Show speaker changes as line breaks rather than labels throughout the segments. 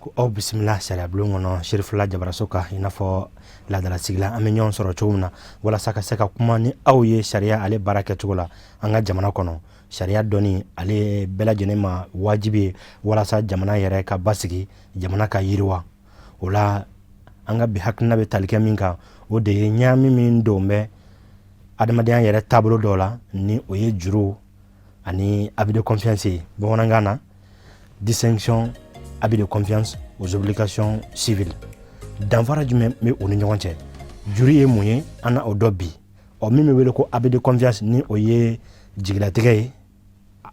Ko aw bisimila sariyabulon kɔnɔ, Serifula Jabaraso kan. I n'a fɔ laadalasigi la, an bɛ ɲɔgɔn sɔrɔ cogo min na walasa ka se ka kuma ni aw ye sariya ale baara kɛcogo la an ka jamana kɔnɔ. Sariya dɔnni, ale bɛɛ lajɛlen ma wajibi ye walasa jamana yɛrɛ ka basigi, jamana ka yiriwa. O la, an ka bi hakilina bɛ tali kɛ min kan, o de ye ɲaami min don bɛ adamadenya yɛrɛ taabolo dɔw la, ni o ye juru ani abus de confiance ye. Bamanankan na, distinction abus de confiance aux obligations civiles, danfara jumɛn bɛ u ni ɲɔgɔn cɛ? Juru ye mun ye? An na o dɔn bi. Ɔ, min bɛ wele ko abus de confiance, ni o ye jigilatigɛ ye,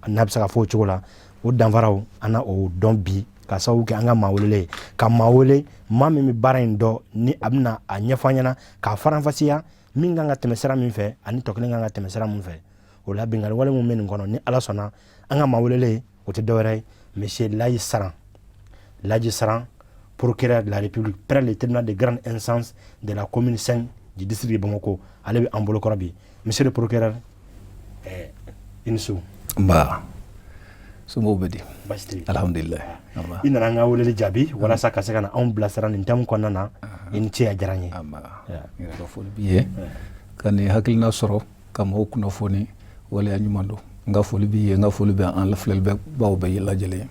n'a bɛ se ka fɔ o cogo la, o danfaraw, an na o dɔn bi, ka sababu kɛ an ka maa welelen ye, ka maa wele, maa min bɛ baara in dɔn, ni a bɛna a ɲɛfɔ an ɲɛna k'a faranfasiya, min kan ka tɛmɛ sira min fɛ ani tɔ kelen kan ka tɛmɛ sira min fɛ. O la, binkanni wale min bɛ nin kɔnɔ, ni Ala sɔnna, an ka maa welelen, o tɛ dɔwɛrɛ ye, monsieur Laji Saran, Laji Saran, procureur de la République près le tribunal de grande instance de la commune 5 du district de Bamako. Ale bɛ an bolokɔrɔ bi. Monsieur le procureur, i ni su.
Nba, somɔgɔw bɛ di?
Baasi tɛ yen.
Alhamdulilayi.
I nana an ka weleli jaabi walasa ka se ka na anw bilasira nin thème kɔnɔna na. I ni ce, a diyara n ye.
Nba, n yɛrɛ ka foli b'i ye ka nin hakilina sɔrɔ ka mɔgɔw kunnafoni waleya ɲuman don. N ka foli b'i ye, n ka foli bɛ an filɛlibaaw bɛɛ lajɛlen ye.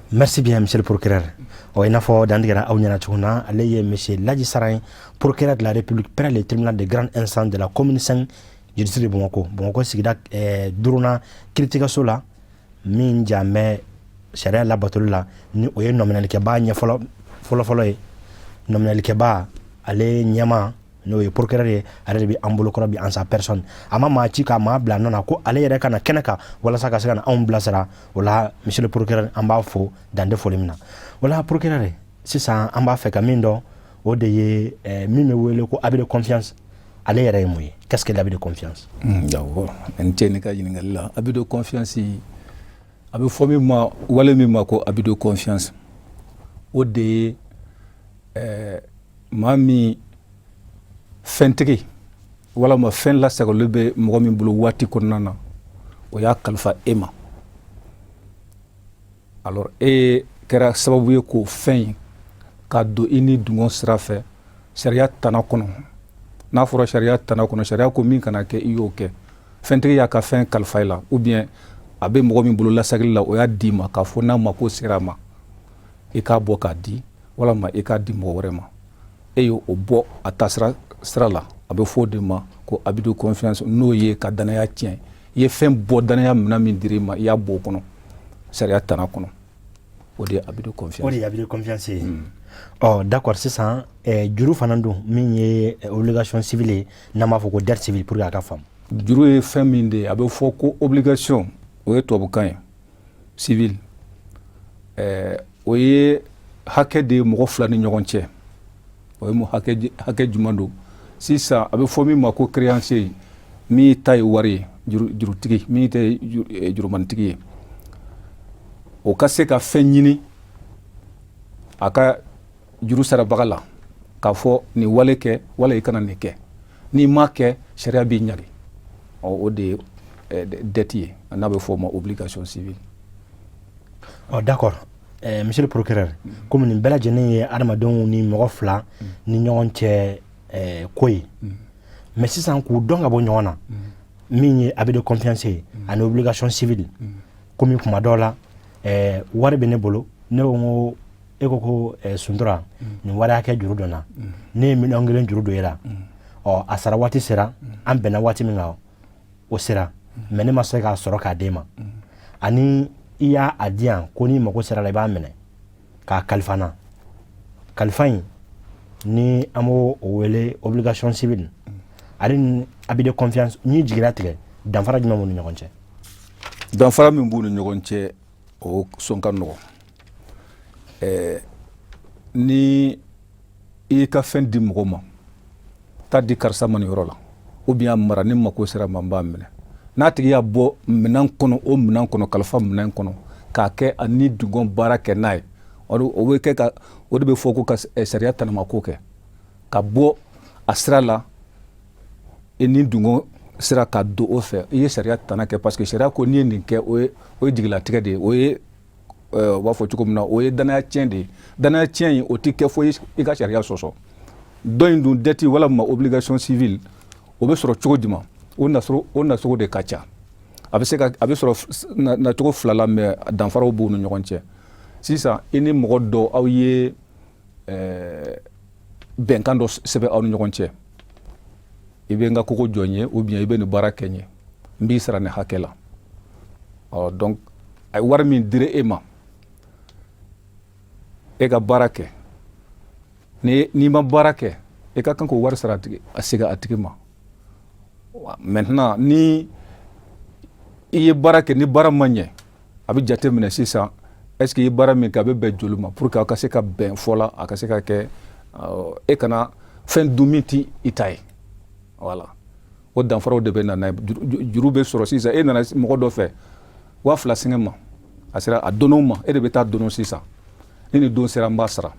Merci bien, monsieur le procureur. Ɔ, i n'a fɔ dantigɛra aw ɲɛna cogo na, ale ye monsieur Laji Saran ye, procureur de la République près le tribunal de grande instance de la commune 5 du district de Bamako, Bamako sigida duurunan kiiritigɛso la, min jan bɛ sariya labatoli la, ni o ye nɔminɛlikɛbaa ɲɛ fɔlɔ fɔlɔ ye. Nɔminɛlikɛbaa ale ɲɛma, n'o ye procureur ye, ale de bɛ an bolokɔrɔ bi en sa personne. A ma maa ci ka maa bila nɔ na ko ale yɛrɛ ka na kɛnɛ kan walasa ka se ka na anw bilasira. O la, monsieur le procureur, an b'a fo dan tɛ foli min na. O la, procureur, sisan an b'a fɛ ka min dɔn, o de ye min bɛ wele ko abus de confiance, ale yɛrɛ ye mun ye? Qu'est-ce que l'abus de confiance?
D'accord, n cɛ ni ka ɲininkali la. Abus de confiance, a bɛ fɔ min ma, wale min ma ko abus de confiance, o de ye maa min fɛntigi walama fɛn lasagolen bɛ mɔgɔ min bolo waati kɔnɔna na, o y'a kalifa e ma. Alors e kɛra sababu ye k'o fɛn in ka don i ni dungɔ sira fɛ sariya tana kɔnɔ. N'a fɔra sariya tana kɔnɔ, sariya ko min kana kɛ, i y'o kɛ. Fɛntigi y'a ka fɛn kalifa i la, ou bien a bɛ mɔgɔ min bolo lasagili la, o y'a d'i ma k'a fɔ n'a mako sera a ma, i k'a bɔ k'a di walama i k'a di mɔgɔ wɛrɛ ma. E y'o bɔ a taasira sira la. A bɛ fɔ o de ma ko abus de confiance, n'o ye ka danaya tiɲɛ. I ye fɛn bɔ danaya minɛn min dir'i ma, i y'a bɔ o kɔnɔ sariya tana kɔnɔ, o de ye abus de confiance.
O de ye abus de confiance ye. Ɔ, d'accord. Sisan juru fana dun, min ye obligation civile ye, n'an b'a fɔ ko dette civile, pour que a ka faamu.
Juru ye fɛn min de ye, a bɛ fɔ ko obligation, o ye tubabukan ye, civile, o ye hakɛ de ye mɔgɔ fila ni ɲɔgɔn cɛ. O ye mun hakɛ? Hakɛ jumɛn don? Sisan a bɛ fɔ min ma ko créancier, min ta ye wari ye, jurutigi, min tɛ jurumantigi ye, o ka se ka fɛn ɲini a ka juru sarabaga la k'a fɔ nin wale kɛ wala i kana nin kɛ. N'i m'a kɛ, sariya b'i ɲagi. Ɔ, o de ye dette ye, n'a bɛ fɔ o ma obligation civile.
Ɔ, d'accord, monsieur le procureur, komi nin bɛɛ lajɛlen ye adamadenw ni mɔgɔ fila ni ɲɔgɔn cɛ ko ye, mais sisan k'u dɔn ka bɔ ɲɔgɔn na, min ye abus de confiance ye ani obligation civile, komi kuma dɔw la wari bɛ ne bolo, ne ko n ko e ko ko Suntura, nin wari hakɛ juru dɔ na, ne ye 1 million juru don e la. Ɔ, a sara waati sera, an bɛnna waati min kan, o sera, mais ne ma se k'a sɔrɔ k'a d'e ma. Ani i y'a a di yan ko n'i mago sera la, i b'a minɛ k'a kalifa n na. Kalifa in, ni an b'o o wele obligation civile, ale ni abus de confiance n'i jiginna tigɛ, danfara jumɛn b'u ni ɲɔgɔn cɛ?
Danfara min b'u ni ɲɔgɔn cɛ, o sɔn ka nɔgɔn. Ni i y'i ka fɛn di mɔgɔ ma, taa di karisa ma nin yɔrɔ la, ou bien a mara, ni mako sera ma, n b'a minɛ, n'a tigi y'a bɔ minɛn kɔnɔ, o minɛn kɔnɔ, kalifa minɛn kɔnɔ, k'a kɛ a ni dungɔ baara kɛ n'a ye, o bɛ kɛ ka o de bɛ fɔ ko ka sariya tanamako kɛ ka bɔ a sira la, i ni dungɔ sera ka don o fɛ, i ye sariya tana kɛ, parce que sariya ko n'i ye nin kɛ, o ye jigilatigɛ de ye, o ye U b'a fɔ cogo min na, o ye danaya tiɲɛ de ye. Danaya tiɲɛ in, o tɛ kɛ fo i ka sariya sɔsɔ. Dɔ in dun, dette walama obligation civile, o bɛ sɔrɔ cogo jumɛn? O nacogo de ka ca. A bɛ se ka a bɛ sɔrɔ nacogo fila la, mais danfaraw b'u ni ɲɔgɔn cɛ. Sisan, i ni mɔgɔ dɔ, aw ye bɛnkan dɔ sɛbɛn aw ni ɲɔgɔn cɛ: i bɛ n ka kogo jɔ n ye, ou bien i bɛ nin baara kɛ n ye, n b'i sara nin hakɛ la. Ɔ, donc a ye wari min dira e ma e ka baara kɛ, ni n'i ma baara kɛ, e ka kan k'o wari sara a tigi, a segin a tigi ma. Maintenant, ni i ye baara kɛ, ni baara ma ɲɛ, a bɛ jate minɛ sisan, est ce que i ye baara min kɛ, a bɛ bɛn joli ma, pour que aw ka se ka bɛn fɔ la, a ka se ka kɛ e kana fɛn dun min ti i ta ye. Voilà, o danfaraw de bɛ na n'a ye. Juru bɛ sɔrɔ sisan, e nana mɔgɔ dɔ fɛ 2000 sɛngɛ ma, a sera a donn'o ma, e de bɛ taa dɔn sisan ni nin don sera, n b'a sara.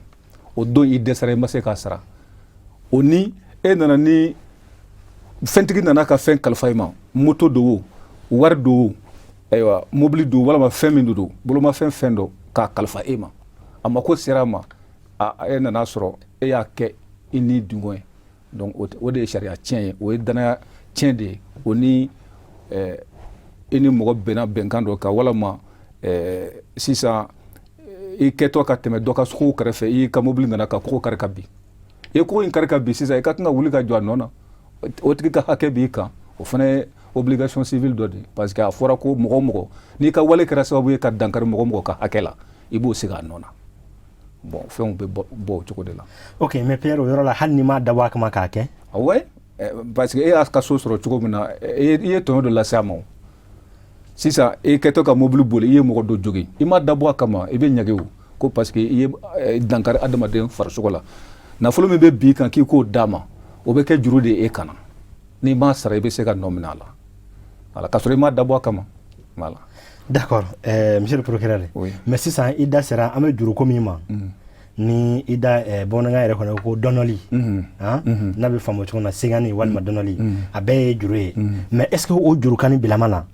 O don i dɛsɛra, i ma se k'a sara. O ni e nana, ni fɛntigi nana ka fɛn kalifa i ma, moto don o, wari don o, ayiwa, mobili don walama fɛn min don, bolomafɛn, fɛn dɔ k'a kalifa e ma, a mako sera a ma, a e nana sɔrɔ e y'a kɛ i ni dungɔ ye. Donc o de ye sariya tiɲɛ ye, o ye danaya tiɲɛ de ye. O ni i ni mɔgɔ bɛnna bɛnkan dɔ kan, walama sisan i kɛtɔ ka tɛmɛ dɔ ka kogo kɛrɛfɛ, i y'i ka mobili nana ka kogo kari ka bin. I ye kogo in kari ka bin sisan, i ka kan ka wuli ka jɔ a nɔ na, o tigi ka hakɛ b'i kan. O fana ye obligation civile dɔ de ye, parce que a fɔra ko mɔgɔ o mɔgɔ, n'i ka wale kɛra sababu ye ka dankari mɔgɔ o mɔgɔ ka hakɛ la, i b'o segin a nɔ na. Bon, fɛnw bɛ bɔ o cogo de la.
Ok, mais Pierre, o yɔrɔ la, hali n'i m'a dabɔ a kama k'a kɛ?
Ouais, parce que e y'a ka so sɔrɔ cogo min na, i ye tɔɲɔ dɔ lase a ma. O sisan, e kɛtɔ ka mobili boli, i ye mɔgɔ dɔ jogin, i ma dabɔ a kama, i bɛ ɲage o ko, parce que i ye dankari adamaden farisogo la. Nafolo min bɛ bin kan k'i k'o d'a ma, o bɛ kɛ juru de ye e kana. N'i m'a sara, i bɛ se ka nɔ minɛ a la. Voilà, k'a sɔrɔ i ma dabɔ a kama. Voilà.
D'accord, monsieur le procureur.
Oui.
Mais sisan, i da sera an bɛ juruko min ma, ni i da bamanankan yɛrɛ kɔnɔ ko dɔnɔli, han, n'a bɛ faamu cogo min na, segani walima dɔnɔli, a bɛɛ ye juru ye. Mais est ce que o jurukani bilama na,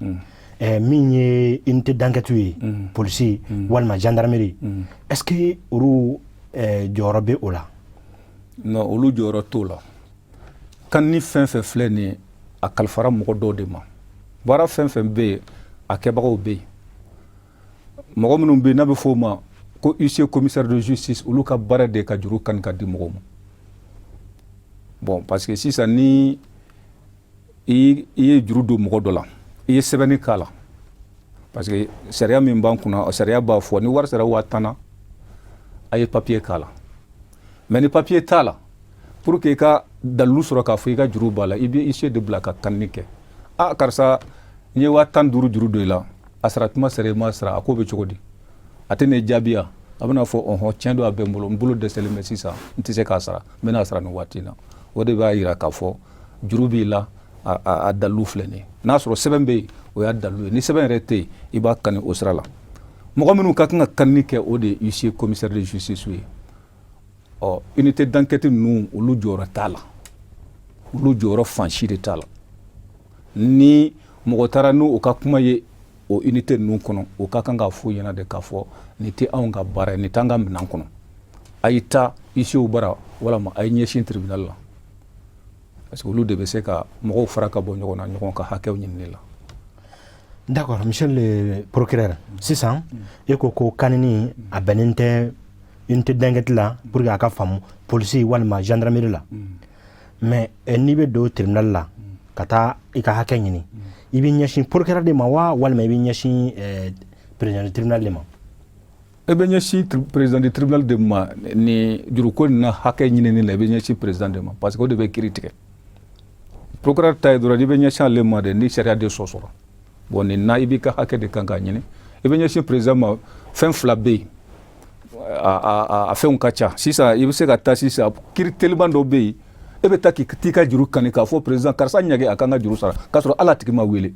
min ye unité d'enquête ye, polisi walima gendarmerie, est ce que olu jɔyɔrɔ bɛ o la?
Non, olu jɔyɔrɔ t'o la. Kan ni fɛn fɛn filɛ nin ye, a kalifara mɔgɔ dɔw de ma. Baara fɛn fɛn bɛ yen, a kɛbagaw bɛ yen. Mɔgɔ minnu bɛ yen n'a bɛ fɔ o ma ko huissier commissaire de justice, olu ka baara de ye ka juru kani ka di mɔgɔw ma. Bon, parce que sisan, ni i ye juru don mɔgɔ dɔ la, i ye sɛbɛnni k'a la, parce que sariya min b'an kunna, sariya b'a fɔ ni wari sera 10 000 na, a ye papier k'a la. Mais ni papier t'a la, pour que i ka dalilu sɔrɔ k'a fɔ i ka juru b'a la, i bɛ huissier de bila ka kanni kɛ: a karisa, n ye 15 000 juru don i la, a sara tuma sera, i ma sara, a ko bɛ cogo di? A tɛ n'e jaabi yan, a bɛna fɔ: ɔhɔn, tiɲɛ don, a bɛ n bolo, n bolo dɛsɛlen bɛ sisan, n tɛ se k'a sara, n bɛna sara nin waati in na. O de b'a yira k'a fɔ juru b'i la. A dalilu filɛ nin ye. N'a sɔrɔ sɛbɛn bɛ yen, o y'a dalilu ye. Ni sɛbɛn yɛrɛ tɛ yen, i b'a kani o sira la. Mɔgɔ minnu ka kan ka kanni kɛ, o de ye huissier commissaire de justice ye. Ɔ, unité d'enquête ninnu, olu jɔyɔrɔ t'a la, olu jɔyɔrɔ fan si de t'a la. Ni mɔgɔ taara n'o ka kuma ye o unité ninnu kɔnɔ, o ka kan k'a f'u ɲɛna de k'a fɔ nin tɛ anw ka baara ye, nin t'an ka minɛn kɔnɔ, a ye taa huissier bara walama a ye ɲɛsin tribunal la, parce que olu de bɛ se ka mɔgɔw fara ka bɔ ɲɔgɔn na, ɲɔgɔn ka hakɛw ɲinini la.
D'accord, monsieur le procureur. Sisan, e ko ko kanini a bɛnnen tɛ unité d'enquête la, pour que a ka faamu, polisi walima gendarmerie la. Mais n'i bɛ don tribunal la ka taa i ka hakɛ ɲini, i bɛ ɲɛsin procureur de ma wa, walima i bɛ ɲɛsin président du tribunal de ma?
E bɛ ɲɛsin président du tribunal de ma. Ni juruko nin na, hakɛ ɲinini la, i bɛ ɲɛsin président de ma, parce que o de bɛ kiiri tigɛ. Procureur ta ye dɔrɔn, i bɛ ɲɛsin ale ma de ni sariya de sɔsɔra. Bon, nin na, i b'i ka hakɛ de kan k'a ɲini, i bɛ ɲɛsin président ma. Fɛn fila bɛ yen, a fɛnw ka ca. Sisan, i bɛ se ka taa sisan, kiiri teliman dɔ bɛ yen, e bɛ taa k'i t'i ka juru kani k'a fɔ président karisa ɲage, a kan ka juru sara, k'a sɔrɔ hali a tigi ma wele.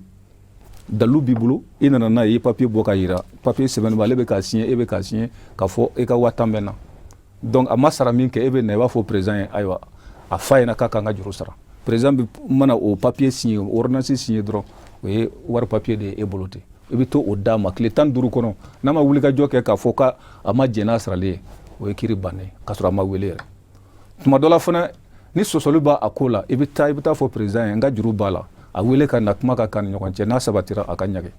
Dalilu b'i bolo, i nana n'a ye, i ye papier bɔ ka yira, papier sɛbɛnni bɛ ale bɛ k'a signer, e bɛ k'a signer k'a fɔ e ka 10 000 bɛ na. Donc a ma sara min kɛ, e bɛ na, i b'a fɔ président ye: ayiwa, a fa ɲɛna k'a kan ka juru sara. Président bɛ mana o papier signer, ordonnance signer dɔrɔn, o ye wari papier de ye e bolo ten. I bɛ to o d'a ma tile 15 kɔnɔ. N'a ma wulikajɔ kɛ k'a fɔ k'a ma jɛn n'a sarali ye, o ye kiiri bannen, k'a sɔrɔ a ma wele yɛrɛ. Tuma dɔ la fana, ni sɔsɔli b'a a ko la, i bɛ taa fɔ président ye: n ka juru b'a la. A wele ka na, kuma ka kan ni ɲɔgɔn cɛ. N'a sabatira, a ka ɲage.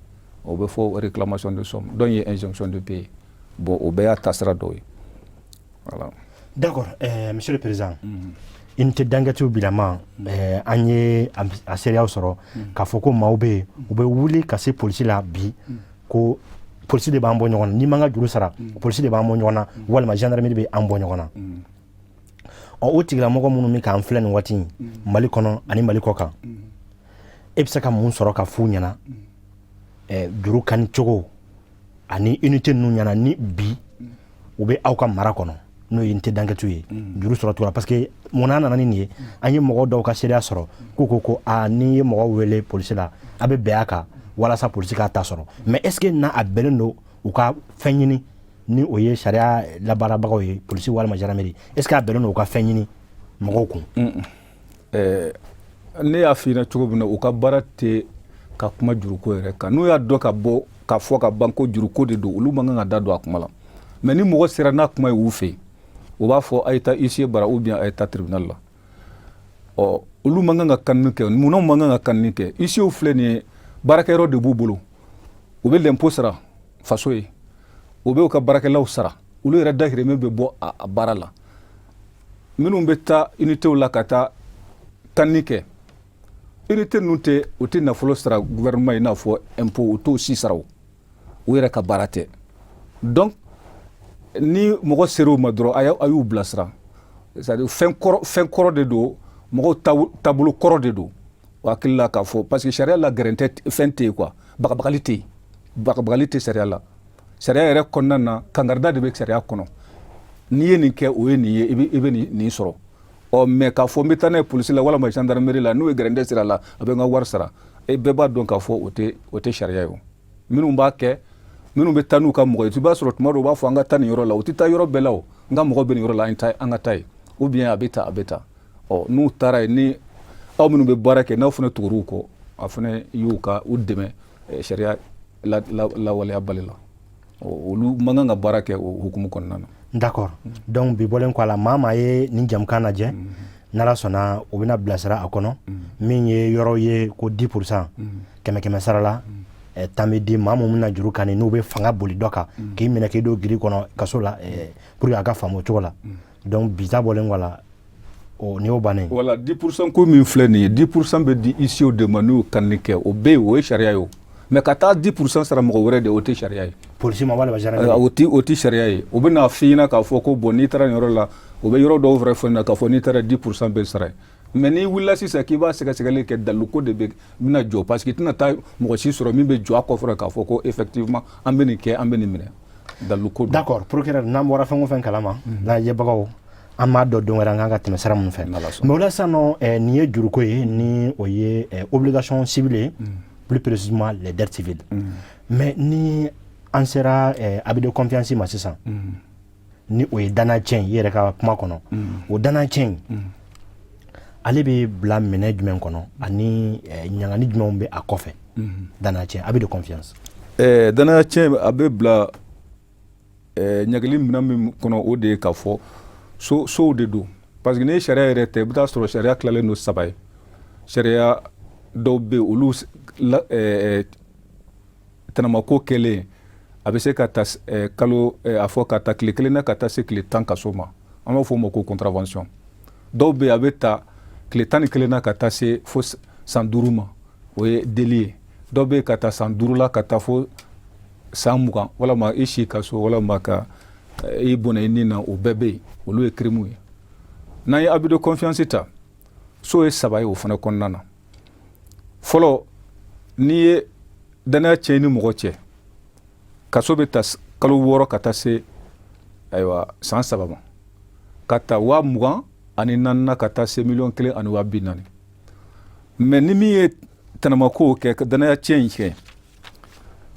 O bɛ fɔ réclamation de somme. Dɔ ye injonction de payer. Bon, o bɛɛ y'a taasira dɔw ye, voilà.
D'accord, monsieur le président. Unité d'enquête bilama, an ye a seereyaw sɔrɔ k'a fɔ ko maaw bɛ yen, u bɛ wuli ka se polisi la bi ko polisi de b'an bɔ ɲɔgɔn na. N'i m'an ka juru sara, polisi de b'an bɔ ɲɔgɔn na, walima gendarmerie bɛ an bɔ ɲɔgɔn na. Ɔ, o tigilamɔgɔ minnu bɛ k'an filɛ nin waati in, Mali kɔnɔ ani Mali kɔ kan, e bɛ se ka mun sɔrɔ ka f'u ɲɛna juru kani cogo ani unité ninnu ɲɛna, ni bi u bɛ aw ka mara kɔnɔ, n'o ye unité d'enquête ye, juru sɔrɔ cogo la? Parce que mun nana ni nin ye, an ye mɔgɔ dɔw ka seereya sɔrɔ k'u ko ko aa, n'i ye mɔgɔ wele polisi la, a bɛ bɛn a kan walasa polisi k'a ta sɔrɔ. Mais est ce que n'a a bɛnnen don u ka fɛn ɲini, ni o ye sariya labaarabagaw ye, polisi walima gendarmerie, est ce que a bɛnnen don u ka fɛn ɲini mɔgɔw kun?
Ne y'a f'i ɲɛna cogo min na, u ka baara tɛ ka kuma juruko yɛrɛ kan. N'u y'a dɔn ka bɔ k'a fɔ ka ban ko juruko de don, olu man kan ka da don a kuma la. Mais ni mɔgɔ sera n'a kuma ye u fɛ yen, u b'a fɔ a ye taa huissier bara ou bien a ye taa tribunal la. Ɔ, olu man kan ka kanni kɛ. Munna man kan ka kanni kɛ? Huissier filɛ nin ye, baarakɛyɔrɔ de b'u bolo, u bɛ l'impôt sara faso ye, u bɛ u ka baarakɛlaw sara, olu yɛrɛ dahirimɛ bɛ bɔ a baara la. Minnu bɛ taa unitéw la ka taa kanni kɛ, unité ninnu tɛ, u tɛ nafolo sara gouvernement i n'a fɔ impôt, u t'o si sara. O u yɛrɛ ka baara tɛ. Donc ni mɔgɔ ser'u ma dɔrɔn, a y'u bilasira. C'est à dire fɛn kɔrɔ, fɛn kɔrɔ de don, mɔgɔw taabolo kɔrɔ de don. O hakili la k'a fɔ, parce que sariya la, gɛrɛntɛ fɛn tɛ yen quoi, bagabagali tɛ yen, bagabagali tɛ sariya la. Sariya yɛrɛ kɔnɔna na, kangarida de bɛ sariya kɔnɔ. N'i ye nin kɛ, o ye nin ye, i bɛ nin sɔrɔ. Ɔ, mais k'a fɔ n bɛ taa n'a ye polisi la walima gendarmerie la, n'u ye gɛrɛntɛ sira la, a bɛ n ka wari sara, e bɛɛ b'a dɔn k'a fɔ o tɛ sariya ye. O minnu b'a kɛ, minnu bɛ taa n'u ka mɔgɔ ye, i b'a sɔrɔ tuma dɔw u b'a fɔ an ka taa nin yɔrɔ la, u tɛ taa yɔrɔ bɛɛ la. O n ka mɔgɔ bɛ nin yɔrɔ la, an taa, an ka taa yen, ou bien a bɛ taa, a bɛ taa. Ɔ, n'u taara yen, ni aw minnu bɛ baara kɛ, n'aw fana tugur'u kɔ, a fana y'u ka u dɛmɛ sariya lawaleyabali la. Olu man kan ka baara kɛ o hukumu kɔnɔna na.
D'accord. Donc bi bɔlen kɔ a la, maa maa ye nin jamukan lajɛ, n'Ala sɔnna, u bɛna bilasira a kɔnɔ. Min ye yɔrɔ ye ko 10 %, kɛmɛ kɛmɛ sara la, 10 bɛ di maa mun bɛna juru kani, n'u bɛ fanga boli dɔ kan k'i minɛ k'i don giri kɔnɔ kaso la, pour que a ka faamu o cogo la. Donc bi ta bɔlen kɔ a la, o ni y'o bannen.
Voilà, 10 % ko min filɛ nin ye, 10 % bɛ di huissier de ma n'u y'o kanni kɛ. O bɛ yen, o ye sariya ye. O mais ka taa 10 % sara mɔgɔ wɛrɛ de, o tɛ sariya ye.
Polisi ma walima gendarmerie?
O tɛ sariya ye. O bɛ n'a f'i ɲɛna k'a fɔ ko bon, n'i taara nin yɔrɔ la, o bɛ yɔrɔ dɔw fɛnɛ fɔ ɲɛna k'a fɔ n'i taara 10 % bɛ sara yen. Mais n'i wulila sisan k'i b'a sɛgɛsɛgɛli kɛ, dalilu de bɛ bɛna jɔ, parce que i tɛna taa mɔgɔ si sɔrɔ min bɛ jɔ a kɔfɛ k'a fɔ ko effectivement an bɛ nin kɛ, an bɛ nin minɛ, dalilu ko don.
D'accord, procureur, n'an bɔra fɛn o fɛn kalama, lajɛbagaw, an b'a dɔn don wɛrɛ an kan ka tɛmɛ sira minnu fɛ. Mais o la sisan nɔ, nin ye juruko ye, ni o ye obligation civile ye, plus précisément les dettes civiles. Mais ni an sera abus de confiance ma sisan, ni o ye danaya tiɲɛ i yɛrɛ ka kuma kɔnɔ, o danaya tiɲɛ ale bɛ bila minɛ jumɛn kɔnɔ, ani ɲangani jumɛnw bɛ a kɔfɛ, danaya tiɲɛ, abus de confiance?
Danaya tiɲɛ, a bɛ bila ɲagili minɛn min kɔnɔ, o de ye k'a fɔ so sow de don. Parce que n'i ye sariya yɛrɛ ta, i bɛ taa sɔrɔ sariya tilalen don saba ye. Sariya dɔw bɛ yen, olu tɛnɛmako kɛlen, a bɛ se ka ta kalo, a fɔ ka ta tile 1 na ka taa se tile 10 kaso ma, an b'a fɔ o ma ko contravention. Dɔw bɛ yen, a bɛ ta tile 11 na ka taa se fo san 5 ma, o ye délit ye. Dɔw bɛ yen, ka taa san 5 la ka taa fo san 20, walama i si kaso, walama ka i bɔnɛ i ni na, o bɛɛ bɛ yen, olu ye crime ye. N'an ye abus de confiance ta, so ye saba ye o fana kɔnɔna na. Fɔlɔ, n'i ye danaya tiɲɛ ni mɔgɔ cɛ, kaso bɛ ta kalo 6 ka taa se, ayiwa, san 3 ma, ka ta 24,000 na ka taa se 1,040,000. Mais ni min ye tɛnɛmako kɛ ka danaya tiɲɛ in kɛ,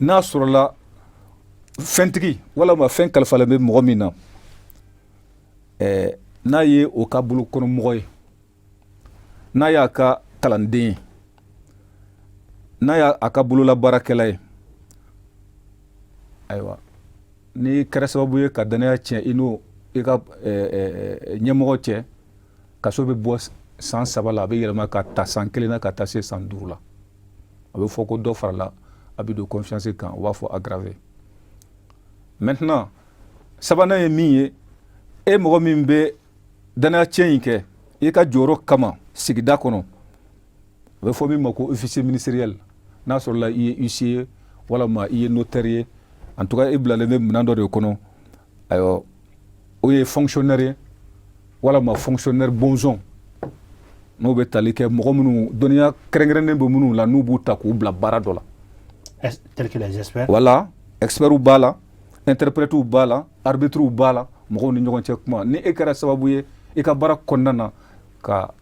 n'a sɔrɔla fɛntigi walama fɛn kalifalen bɛ mɔgɔ min na, n'a ye o ka bolokɔnɔmɔgɔ ye, n'a y'a ka kalanden ye, n'a y'a a ka bololabaarakɛla ye. Ayiwa, n'i kɛra sababu ye ka danaya tiɲɛ i n'o i ka ɲɛmɔgɔ cɛ, kaso bɛ bɔ san 3 la, a bɛ yɛlɛma ka ta san 1 na ka taa se san 5 la. A bɛ fɔ ko dɔ farala abus de confiance kan, u b'a fɔ aggravé. Maintenant, sabanan ye min ye, e mɔgɔ min bɛ danaya tiɲɛ in kɛ i ka jɔyɔrɔ kama sigida kɔnɔ, a bɛ fɔ min ma ko officier ministériel, n'a sɔrɔla i ye huissier ye walama i ye notaire ye, en tout cas i bilalen bɛ minɛn dɔ de kɔnɔ, ayiwa, o ye fonctionnaire ye walama fonctionnaire bɔnzɔn, n'o bɛ tali kɛ mɔgɔ minnu dɔnniya kɛrɛnkɛrɛnnen bɛ minnu la, n'u b'u ta k'u bila baara dɔ la.
Tel que les experts.
Voilà, experts b'a la, interprètes b'a la, arbitres b'a la, mɔgɔw ni ɲɔgɔn cɛ kuma. Ni e kɛra sababu ye i ka baara kɔnɔna na ka,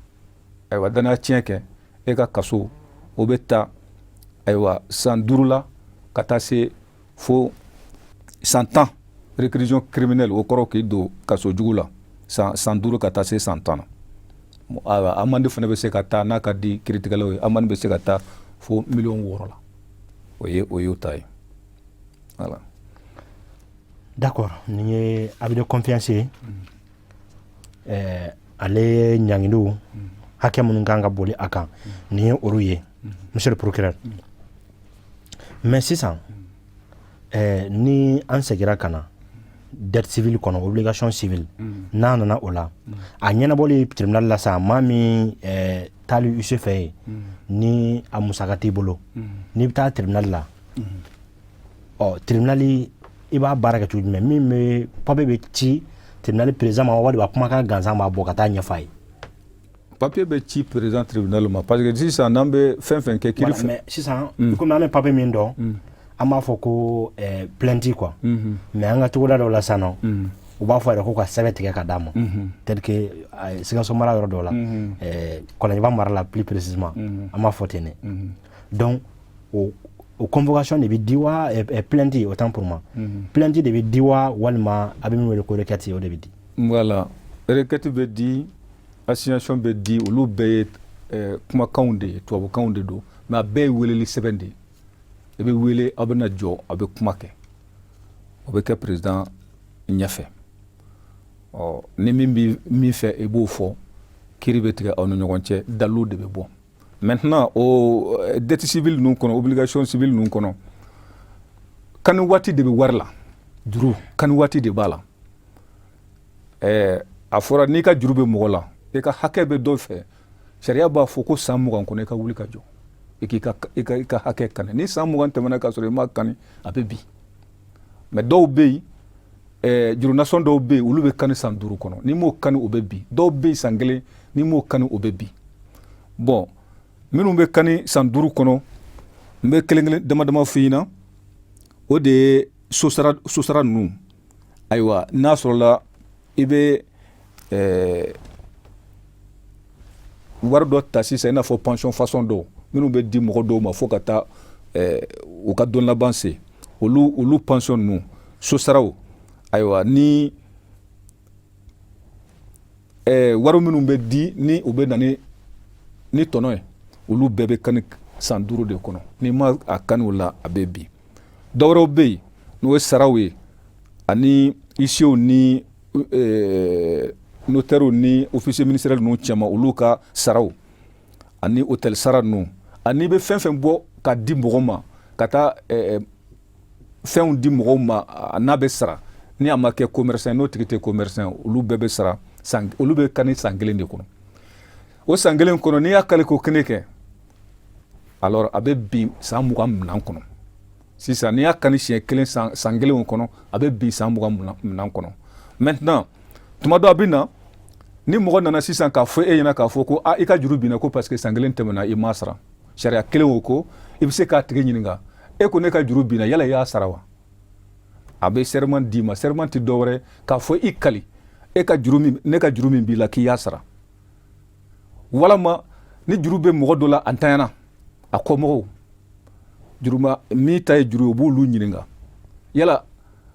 ayiwa, danaya tiɲɛ kɛ, e ka kaso o bɛ ta, ayiwa, san 5 la ka taa se fo san 10. Réclusion criminelle, o kɔrɔ k'i don kaso jugu la san 5 ka taa se san 10 na. Ayiwa, amende fana bɛ se ka taa, n'a ka di kiiritigɛlaw ye, amende bɛ se ka taa fo miliyɔn 6 la. O y'o ta ye, voilà.
D'accord, nin ye abus de confiance ye. Ale ɲangiliw, hakɛ minnu kan ka boli a kan, nin ye olu ye, monsieur le procureur. Mais sisan, ni an seginna ka na dette civile kɔnɔ, obligation civile, n'a nana o la, a ɲɛnabɔli tribunal la sisan, maa min taali huissier fɛ yen, ni a musaka t'i bolo, n'i bɛ taa tribunal la, ɔ, tribunal i b'a baara kɛ cogo jumɛn? Min bɛ papier bɛ ci tribunal président ma, walima kumakan gansan b'a bɔ ka taa ɲɛfɔ a ye?
Papier bɛ ci président tribunal ma, parce que sisan n'an bɛ fɛn fɛn kɛ kiiri fɛ.
Mais sisan, komi an bɛ papier min dɔn, an b'a fɔ ko plainte quoi. Mais an ka togoda dɔw la sisan nɔ, u b'a fɔ yɛrɛ ko ka sɛbɛn tigɛ ka d'a ma, tel que Sikaso mara yɔrɔ dɔw la, Kɔlɔnjɛba mara la plus précisément, an b'a fɔ ten de. Donc o convocation de bɛ di wa, plainte, autant pour moi, plainte de bɛ di wa, walima a bɛ min wele ko requête, o de bɛ di?
Voilà, requête bɛ di, assignation bɛ di, olu bɛɛ ye kumakanw de ye, tubabukanw de don, mais a bɛɛ ye weleli sɛbɛn de ye. I bɛ wele, aw bɛna jɔ, a bɛ kuma kɛ, o bɛ kɛ président ɲɛfɛ. Ɔ, ni min bɛ min fɛ, i b'o fɔ, kiiri bɛ tigɛ aw ni ɲɔgɔn cɛ, dalilu de bɛ bɔ. Maintenant, o dette civile ninnu kɔnɔ, obligation civile ninnu kɔnɔ, kani waati de bɛ wari la, juru kani waati de b'a la. A fɔra n'i ka juru bɛ mɔgɔ la, i ka hakɛ bɛ dɔ fɛ, sariya b'a fɔ ko san 20 kɔnɔ, i ka wuli ka jɔ, i k'i ka i ka i ka hakɛ kani. Ni san 20 tɛmɛna k'a sɔrɔ i ma kani, a bɛ bin. Mais dɔw bɛ yen, jurunasɔn dɔw bɛ yen, olu bɛ kani san 5 kɔnɔ, n'i m'o kani, o bɛ bin. Dɔw bɛ yen, san 1, n'i m'o kani, o bɛ bin. Bon, minnu bɛ kani san 5 kɔnɔ, n bɛ kelen kelen dama dama f'i ɲɛna. O de ye sosara, sosara ninnu. Ayiwa, n'a sɔrɔla i bɛ wari dɔ ta sisan, i n'a fɔ pension façon dɔw minnu bɛ di mɔgɔ dɔw ma fo ka taa u ka don laban se, olu pension ninnu, sosaraw, ayiwa, ni wari minnu bɛ di ni u bɛ na ni tɔnɔ ye, olu bɛɛ bɛ kani san 5 de kɔnɔ. N'i ma a kani o la, a bɛ bin. Dɔwɛrɛw bɛ yen, n'o ye saraw ye, ani huissierw ni notairew ni officier ministériel ninnu caman, olu ka saraw ani hôtel sara ninnu, ani i bɛ fɛn fɛn bɔ ka di mɔgɔ ma, ka taa fɛnw di mɔgɔw ma, n'a bɛ sara, ni a ma kɛ commerçant, n'o tigi tɛ commerçant, olu bɛɛ bɛ sara san, olu bɛ kani san 1 de kɔnɔ. O san 1 kɔnɔ, n'i y'a kali ko kelen kɛ, alors a bɛ bin san 20 minɛn kɔnɔ. Sisan, n'i y'a kani siɲɛ kelen san 1 kɔnɔ, a bɛ bin san 20 minɛn kɔnɔ. Maintenant, tuma dɔ a bɛ na ni mɔgɔ nana sisan k'a fɔ e ɲɛna k'a fɔ ko a i ka juru binna ko parce que san 1 tɛmɛna, i m'a sara, sariya kelen o ko i bɛ se k'a tigi ɲininka: e ko ne ka juru binna, yala i y'a sara wa? A bɛ serment d'i ma. Serment tɛ dɔwɛrɛ k'a fɔ i kali e ka juru min, ne ka juru min b'i la, k'i y'a sara. Walama ni juru bɛ mɔgɔ dɔ la, a ntanyana, a kɔmɔgɔw, juruma min ta ye juru ye, u b'olu ɲininka: yala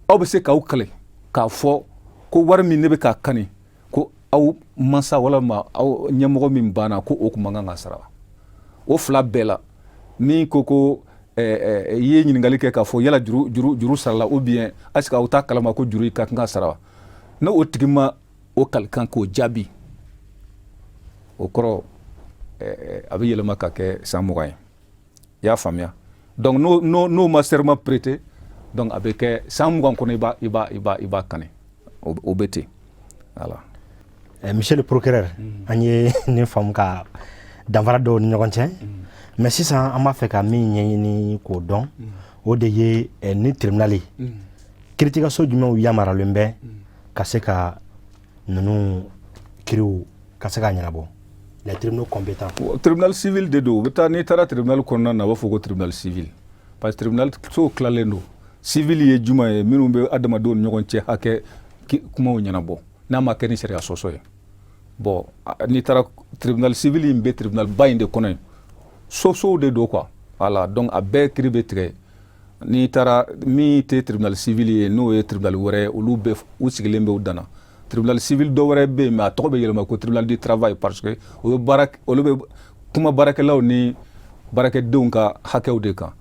aw bɛ se k'aw kale k'a fɔ ko wari min ne bɛ k'a kani, ko aw mansa walama aw ɲɛmɔgɔ min banna, ko o tun man kan ka sara wa? O fila bɛɛ la, min ko ko I ye ɲininkali kɛ k'a fɔ yala juru sarala ou bien est-ce que aw t'a kalama ko juru ka kan ka sara wa? N'o o tigi ma o kalikan k'o jaabi, o kɔrɔ a bɛ yɛlɛma ka kɛ san 20 ye. I y'a faamuya? Donc n'o ma serment prêter, donc a bɛ kɛ san 20 kɔnɔ, i b'a kani, o bɛ ten, voilà.
Monsieur le procureur, an ye nin faamu ka danfara dɔw ni ɲɔgɔn cɛ, mais sisan an b'a fɛ ka min ɲɛɲini k'o dɔn, o de ye ni tribunal kiiritigɛso jumɛnw yamaralen bɛ ka se ka ninnu kiriw ka se ka ɲɛnabɔ, les tribunaux compétents.
Tribunal civil de don. U bɛ taa, n'i taara tribunal kɔnɔna na, u b'a fɔ ko tribunal civil, parce que tribunal sow tilalen don. Civil ye jumɛn ye? Minnu bɛ adamadenw ni ɲɔgɔn cɛ hakɛ kumaw ɲɛnabɔ n'a ma kɛ ni sariya sɔsɔ ye. Bon, n'i taara tribunal civil in bɛ tribunal ba in de kɔnɔ yen, sosow de don quoi, voilà. Donc a bɛɛ kiri bɛ tigɛ. N'i taara min tɛ tribunal civil ye, n'o ye tribunal wɛrɛ ye, olu bɛ u sigilen bɛ u danna. Tribunal civil dɔ wɛrɛ bɛ yen, mais a tɔgɔ bɛ yɛlɛma ko tribunal du travail, parce que o bɛ baara, olu bɛ kuma baarakɛlaw ni baarakɛdenw ka hakɛw de kan.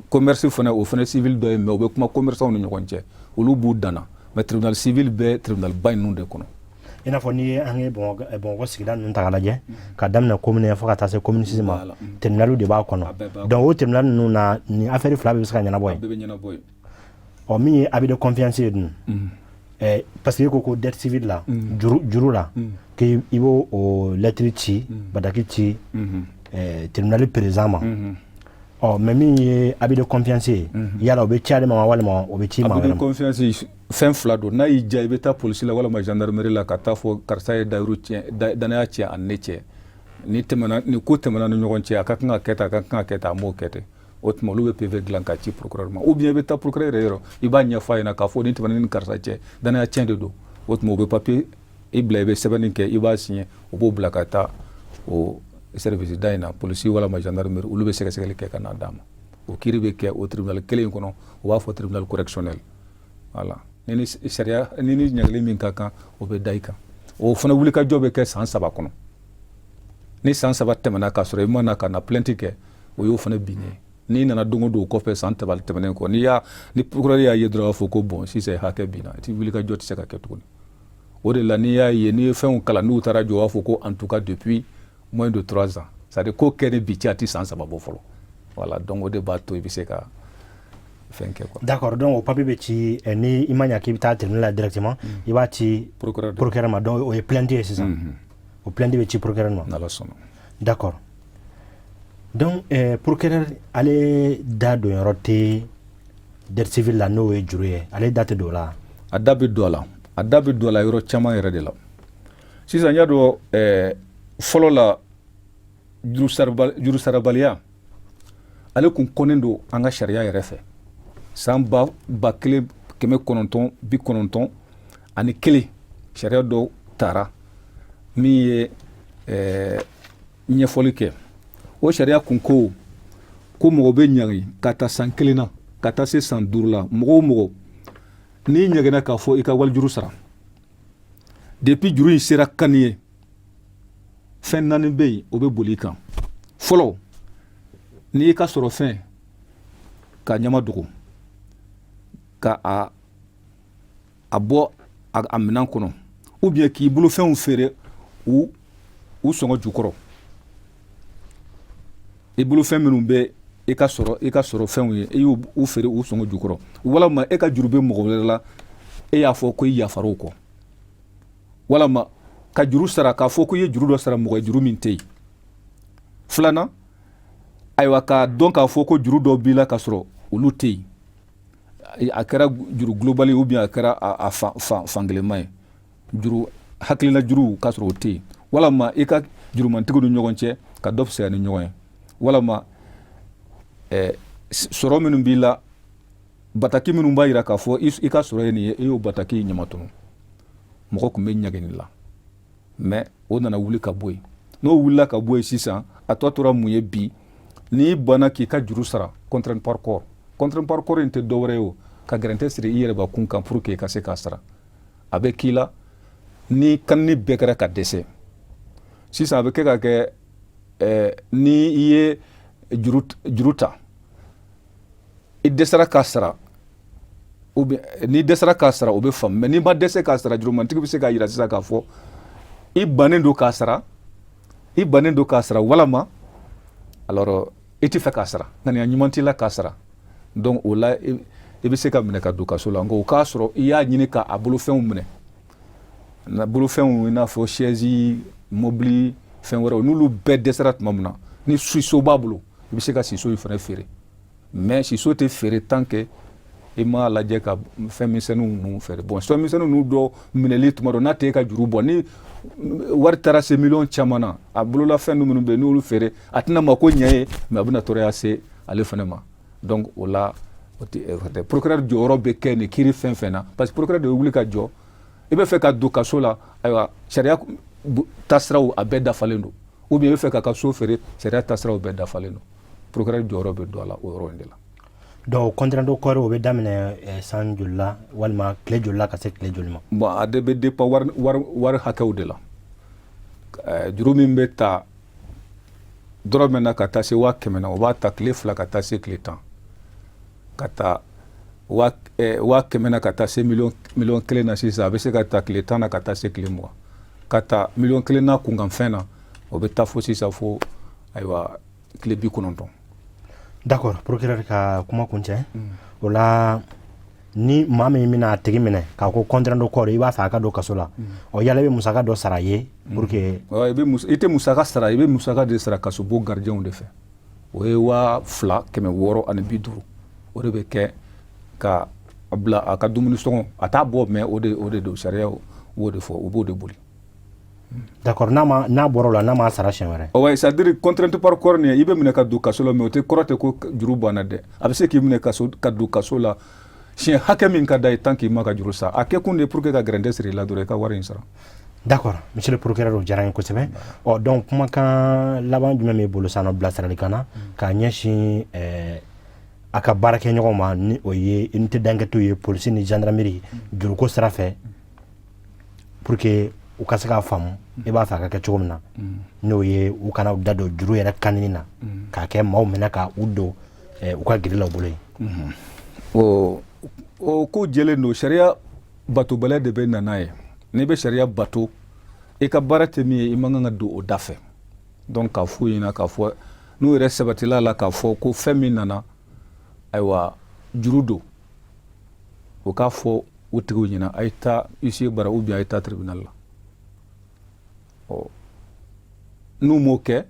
Commerce fana, o fana civil dɔ ye, mais o bɛ kuma commerçants ni ɲɔgɔn cɛ, olu b'u danna. Mais tribunal civil bɛ tribunal ba ninnu de kɔnɔ.
I n'a fɔ n'i ye an ye Bamakɔ sigida ninnu ta k'a lajɛ, ka daminɛ commune fo ka taa se commune 6 ma, tribunal de b'a kɔnɔ. Donc o tribunal ninnu na, nin affaire fila bɛɛ bɛ se ka ɲɛnabɔ
yen. Bɛɛ bɛ ɲɛnabɔ yen.
Ɔ, min ye abus de confiance ye dun, parce que e ko ko dette civile la, juru la, k'i b'o o lettre ci, bataki ci tribunal président ma. Ɔ, mais min ye abus de confiance ye, yala o bɛ ci ale ma walima o bɛ ci maa
wɛrɛ
ma?
Abus de confiance, fɛn fila don. N'a y'i diya, i bɛ taa polisi la walima gendarmerie la ka taa fɔ karisa ye dayiru tiɲɛ, danaya tiɲɛ ani ne cɛ, ni tɛmɛna, ni ko tɛmɛna ni ɲɔgɔn cɛ, a ka kan ka kɛ tan, a ka kan ka kɛ tan, a m'o kɛ ten. O tuma olu bɛ PV dilan ka ci procureur ma, ou bien i bɛ taa procureur yɛrɛ yɔrɔ, i b'a ɲɛfɔ a ɲɛna k'a fɔ ni tɛmɛna ni karisa cɛ, danaya tiɲɛ de don. O tuma u bɛ papier i bila, i bɛ sɛbɛnni kɛ, i b'a signer, u b'o bila ka taa o service da in na, polisi walama gendarmerie. Olu bɛ sɛgɛsɛgɛli kɛ ka n'a d'a ma. O kiiri bɛ kɛ o tribunal kelen in kɔnɔ, u b'a fɔ tribunal correctionnel, voilà. Ni sariya ni ɲangili min ka kan, o bɛ da i kan. O fana wulikajɔ bɛ kɛ san 3 kɔnɔ. Ni san 3 tɛmɛna k'a sɔrɔ i ma na ka na plainte kɛ, o y'o fana binnen ye. N'i nana don o don kɔfɛ, san 3 tɛmɛnen kɔ, n'i y'a ni procureur y'a ye dɔrɔn, a b'a fɔ ko bon, sisan hakɛ binna, i ti wulikajɔ tɛ se ka kɛ tuguni. O de la, n'i y'a ye, n'i ye fɛnw kalan, n'u taara jɔ, u b'a fɔ ko en tout cas depuis moins de 3 ans, c'est à dire ko kɛ ni bi cɛ, a ti san 3 bɔ fɔlɔ, voilà. Donc o de b'a to i bɛ se ka fɛn kɛ quoi.
D'accord. Donc o papier bɛ ci, ni i ma ɲa k'i bɛ taa tribunal la directement, i b'a ci
procureur,
procureur ma. Donc o ye plainte ye sisan, o plainte bɛ ci procureur ma.
N'Ala sɔnna.
D'accord. Donc procureur ale da don yɔrɔ tɛ dette civile la, n'o ye juru ye, ale da tɛ don o la?
A da bɛ don a la, a da bɛ don a la yɔrɔ caman yɛrɛ de la. Sisan, n y'a dɔn, fɔlɔ la, juru sarabaliya, ale kun kɔnnen don an ka sariya yɛrɛ fɛ. San 1991, sariya dɔ tara min ye ɲɛfɔli kɛ. O sariya kun ko ko mɔgɔ bɛ ɲangi ka taa san 1 na ka taa se san 5 la. Mɔgɔ o mɔgɔ n'i ɲagina k'a fɔ i ka walijuru sara, depuis juru in sera kani ye, fɛn naani bɛ yen, o bɛ boli i kan. Fɔlɔ, n'i y'i ka sɔrɔ fɛn ka ɲama dogo, ka a bɔ a minɛn kɔnɔ, ou bien k'i bolofɛnw feere u sɔngɔ jukɔrɔ, i bolofɛn minnu bɛ i ka sɔrɔ fɛnw ye, i y'u feere u sɔngɔ jukɔrɔ, walama e ka juru bɛ mɔgɔ wɛrɛ la, e y'a fɔ ko i yafar'o kɔ, walama ka juru sara k'a fɔ ko i ye juru dɔ sara mɔgɔ ye, juru min tɛ yen. Filanan, ayiwa, k'a dɔn k'a fɔ ko juru dɔ b'i la ka sɔrɔ olu tɛ yen, a kɛra juru global ou bien a kɛra a fankelenma ye, juru hakilina juru k'a sɔrɔ o tɛ yen, walama i ka jurumantigiw ni ɲɔgɔn cɛ ka dɔ fisaya ni ɲɔgɔn ye, walama sɔrɔ minnu b'i la, bataki minnu b'a jira k'a fɔ i ka sɔrɔ ye nin ye, e y'o bataki ɲamatɔmɔ. Mɔgɔ tun bɛ ɲagini la, mais o nana wuli ka bɔ yen. N'o wulila ka bɔ yen sisan, a tɔ tora mun ye? Bi, n'i banna k'i ka juru sara, contrainte par corps. Contrainte par corps in tɛ dɔwɛrɛ ye o, ka gɛrɛntɛ siri i yɛrɛbakun kan pour que i ka se k'a sara. A bɛ k'i la ni kanni bɛɛ kɛra ka dɛsɛ. Sisan a bɛ kɛ ka kɛ ni i ye juru ta I dɛsɛra k'a sara ou bien n'i dɛsɛra k'a sara, o bɛ faamu. Mais n'i ma dɛsɛ k'a sara, jurumantigi bɛ se k'a jira sisan k'a fɔ i bannen don k'a sara, i bannen don k'a sara, walama alors i tɛ fɛ k'a sara, ŋaniya ɲuman t'i la k'a sara. Donc o la, i bɛ se ka minɛ ka don kaso la. Nka o k'a sɔrɔ i y'a ɲini k'a bolofɛnw minɛ, na bolofɛnw, i n'a fɔ chaise, mobili, fɛn wɛrɛw. N'olu bɛɛ dɛsɛra tuma min na, ni siso b'a bolo, i bɛ se ka siso in fana feere. Mais siso tɛ feere tant que i m'a lajɛ ka fɛn misɛnninw ninnu feere. Bon, fɛn misɛnninw ninnu dɔ minɛli, tuma dɔ n'a t'e ka juru bɔ, ni wari taara se miliyɔn caman na, a bololafɛn minnu bɛ yen, n'olu feere, a tɛna mako ɲɛ ye, mais a bɛna tɔɔrɔya se ale fana ma. Donc o la, o tɛ procureur jɔyɔrɔ bɛ kɛ nin kiiri fɛn fɛn na, parce que procureur de bɛ wuli ka jɔ. I bɛ fɛ ka don kaso la, ayiwa, sariya taasiraw a bɛɛ dafalen don. Ou bien i bɛ fɛ k'a ka so feere, sariya taasiraw bɛɛ dafalen don. Procureur jɔyɔrɔ bɛ don a la o yɔrɔ in de la.
Donc contrainte au corps, o bɛ daminɛ san joli la walima tile joli la ka se tile joli ma?
Bon, a de bɛ dépend wari hakɛw de la. Juru min bɛ ta dɔrɔmɛ na ka taa se 100 000 na, o b'a ta tile 2 ka taa se tile 10. Ka taa 100 000 na ka taa se miliyɔn 1 na sisan, a bɛ se ka ta tile 10 na ka taa se tile 20. Ka taa miliyɔn 1 na kunkanfɛn na, o bɛ taa fo sisan fo, ayiwa, tile 90.
D'accord, procureur ka kuma kuncɛ. O la, ni maa min bɛna a tigi minɛ k'a ko contrainte au corps, i b'a fɛ a ka don kaso la, ɔ, yala i bɛ musaka dɔ sara ye pour que?
I tɛ musaka sara, i bɛ musaka de sara kasobon gardien de fɛ. O ye 2650. O de bɛ kɛ ka bila a ka dumuni sɔngɔ. A t'a bɔ, mais o de don, sariya b'o de fɔ, u b'o de boli.
D'accord, n'a ma, n'a bɔra o la, n'a ma sara siɲɛ wɛrɛ?
Ouais, c'est à dire contrainte par corps nin, i bɛ minɛ ka don kaso la, mais o tɛ kɔrɔ tɛ ko juru banna dɛ. A bɛ se k'i minɛ kaso ka don kaso la siɲɛ hakɛ min ka d'a ye, tant k'i ma ka juru sara. A kɛ kun de pour que ka gɛrɛntɛ siri i la dɔrɔn, i ka wari in sara.
D'accord, monsieur le procureur, o diyara n ye kosɛbɛ. Ɔ, donc kumakan laban jumɛn b'i bolo sisan nɔ, bilasiralikan na k'a ɲɛsin a ka baarakɛɲɔgɔn ma, ni o ye unité d'enquête ye, polisi ni gendarmerie, juruko sira fɛ, pour que u ka se k'a faamu i b'a fɛ a ka kɛ cogo min na, n'o ye u kana u da don juru yɛrɛ kanini na k'a kɛ maaw minɛ ka u don u ka giri la u bolo yen?
O ko jɛlen don. Sariya batobaliya de bɛ na n'a ye. N'i bɛ sariya bato, i ka baara tɛ min ye, i man kan ka don o da fɛ. Donc k'a f'u ɲɛna k'a fɔ n'u yɛrɛ sabatila la k'a fɔ ko fɛn min nana, ayiwa, juru don, o k'a fɔ u tigiw ɲɛna: a ye taa huissier bara ou bien a ye taa tribunal la. Ɔ, n'u m'o kɛ,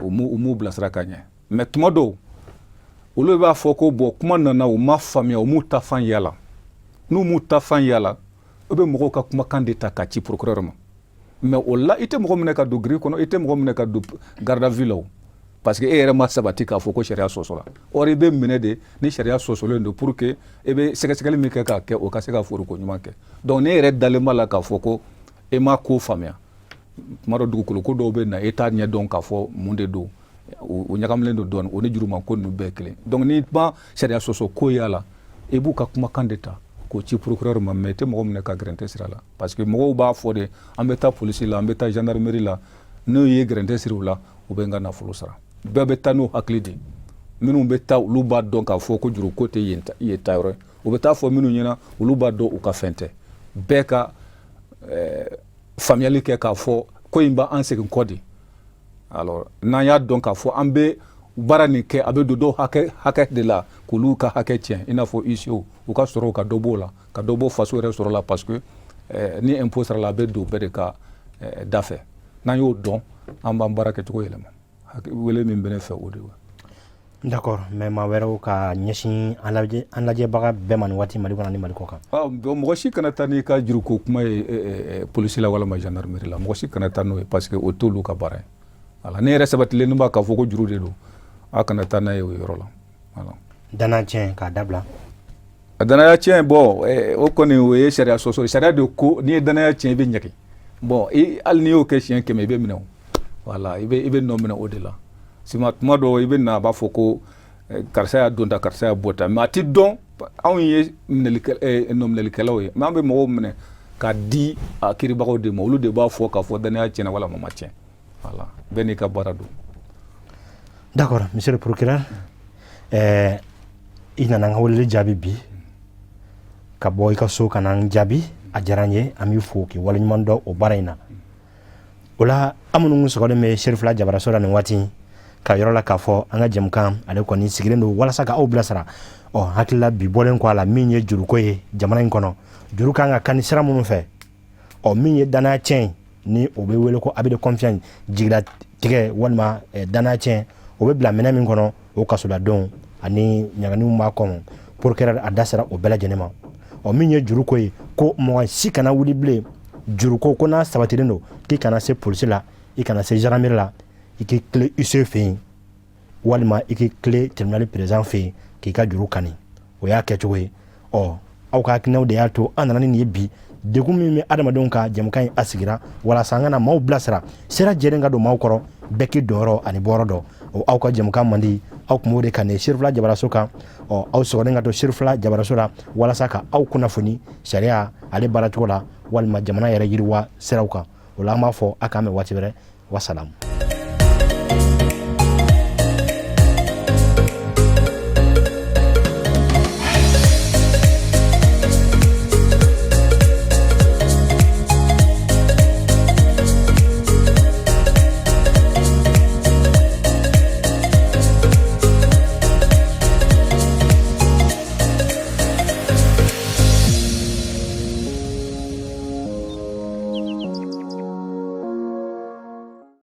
u m'u bilasira ka ɲɛ. Mais tuma dɔw, olu b'a fɔ ko bon, kuma nana, u ma faamuya, u m'u ta fan yala. N'u m'u ta fan yala, u bɛ mɔgɔw ka kumakan de ta k'a ci procureur ma. Mais o la, i tɛ mɔgɔ minɛ ka don grille kɔnɔ, i tɛ mɔgɔ minɛ ka don garde à vue la o, parce que e yɛrɛ ma sabati k'a fɔ ko sariya sɔsɔla. Or i bɛ minɛ de ni sariya sɔsɔlen don, pour que e bɛ sɛgɛsɛgɛli min kɛ k'a kɛ, o ka se ka foroko ɲuman kɛ. Donc ne yɛrɛ dalen b'a la k'a fɔ ko e ma ko faamuya. Tuma dɔ, dugukolo ko dɔw bɛ na, e t'a ɲɛ dɔn k'a fɔ mun de don, o ɲagamilen don dɔɔnin, o ni juruman ko ninnu bɛɛ kelen. Donc n'i ma sariya sɔsɔ ko y'a la, i b'u ka kumakan de ta k'o ci procureur ma. Mais i tɛ mɔgɔ minɛ ka gɛrɛntɛ sira la, parce que mɔgɔw b'a fɔ de: an bɛ taa polisi la, an bɛ taa gendarmerie la, n'u ye gɛrɛntɛ siri u la, u bɛ n ka nafolo sara. Bɛɛ bɛ taa n'o hakili de. Minnu bɛ taa, olu b'a dɔn k'a fɔ ko juruko tɛ yen ta yɔrɔ ye. U bɛ taa fɔ minnu ɲɛna, olu b'a dɔn u ka fɛn tɛ. Bɛɛ ka faamuyali kɛ k'a fɔ ko in b'an segin kɔ de. Alors n'an y'a dɔn k'a fɔ an bɛ baara nin kɛ, a bɛ don dɔw hakɛ de la k'olu ka hakɛ tiɲɛ, i n'a fɔ huissier, u ka sɔrɔ ka dɔ b'o la, ka dɔ bɔ faso yɛrɛ sɔrɔ la, parce que ni impôt sara la, a bɛ don bɛɛ de ka da fɛ. N'an y'o dɔn, an b'an baara kɛcogo yɛlɛma. Wele min bɛ ne fɛ, o de ye.
D'accord, mais maa wɛrɛw ka ɲɛsin an lajɛbaga bɛɛ ma nin waati, Mali kɔnɔ ni Mali kɔ kan?
Bon, mɔgɔ si kana taa n'i ka juruko kuma ye polisi la walama gendarmerie la. Mɔgɔ si kana taa n'o ye, parce que o t'olu ka baara ye. Voilà, ne yɛrɛ sabatilen b'a k'a fɔ ko juru de don, a kana taa n'a ye o yɔrɔ la. Voilà.
Danaya tiɲɛ k'a dabila.
A danaya tiɲɛ, bon, o kɔni, o ye sariya sɔsɔ. Sariya de ko n'i ye danaya tiɲɛ, i bɛ ɲɛgi. Bon, hali n'i y'o kɛ siɲɛ 100, i bɛ minɛ o. Voilà, i bɛ nɔ minɛ o de la. Sima tuma dɔw, i bɛ na, a b'a fɔ ko karisa y'a don ta, karisa y'a bɔ ta, mais a ti dɔn. Anw ye nɔminɛlikɛlaw ye, mais an bɛ mɔgɔw minɛ k'a di a kiiribagaw de ma. Olu de b'a fɔ k'a fɔ danaya tiɲɛna wala ma tiɲɛ. Voilà, bɛɛ n'i ka baara don.
D'accord, monsieur le procureur. I nana an ka weleli jaabi bi ka bɔ i ka so ka na an jaabi, a diyara an ye. An b'i fo k'i waleɲuman dɔn o baara in na. O la, an minnu sɔgɔlen bɛ Serifula jabaraso la nin waati ka yɔrɔ la k'a fɔ an ka jɛmukan ale kɔni sigilen don walasa ka aw bilasira. Ɔ, hakilila bi bɔlen kɔ a la, min ye juruko ye jamana in kɔnɔ, juru kan ka kani sira minnu fɛ, ɔ, min ye danaya tiɲɛ ni o bɛ wele ko abus de confiance, jigilatigɛ walima danaya tiɲɛ, o bɛ bila minɛn min kɔnɔ, o kasoladon ani ɲanganiw b'a kɔnɔ, procureur a da sera o bɛɛ lajɛlen ma. Ɔ, min ye juruko ye, ko mɔgɔ si kana wuli bilen juruko ko n'a sabatilen don k'i kana se polisi la, i kana se gendarmerie la, i k'i tilen huissier fɛ yen walima i k'i tilen tribunal président fɛ yen k'i ka juru kani. O y'a kɛcogo ye. Ɔ, aw ka hakilinaw de y'a to an nana ni nin ye bi. Degun min bɛ adamadenw ka, jɛmukan in a sigira walasa an kana maaw bilasira, sira jɛlen ka don maaw kɔrɔ, bɛɛ k'i donyɔrɔ ani bɔyɔrɔ dɔn. O aw ka jɛmukan mandi, aw tun b'o de kan nin Serifula jabaraso kan. Ɔ, aw sɔgɔlen ka to Serifula jabaraso la walasa ka aw kunnafoni sariya ale baaracogo la walima jamana yɛrɛ yiriwa siraw kan. O la, an b'a fɔ a k'an bɛn waati wɛrɛ. Wasalamu.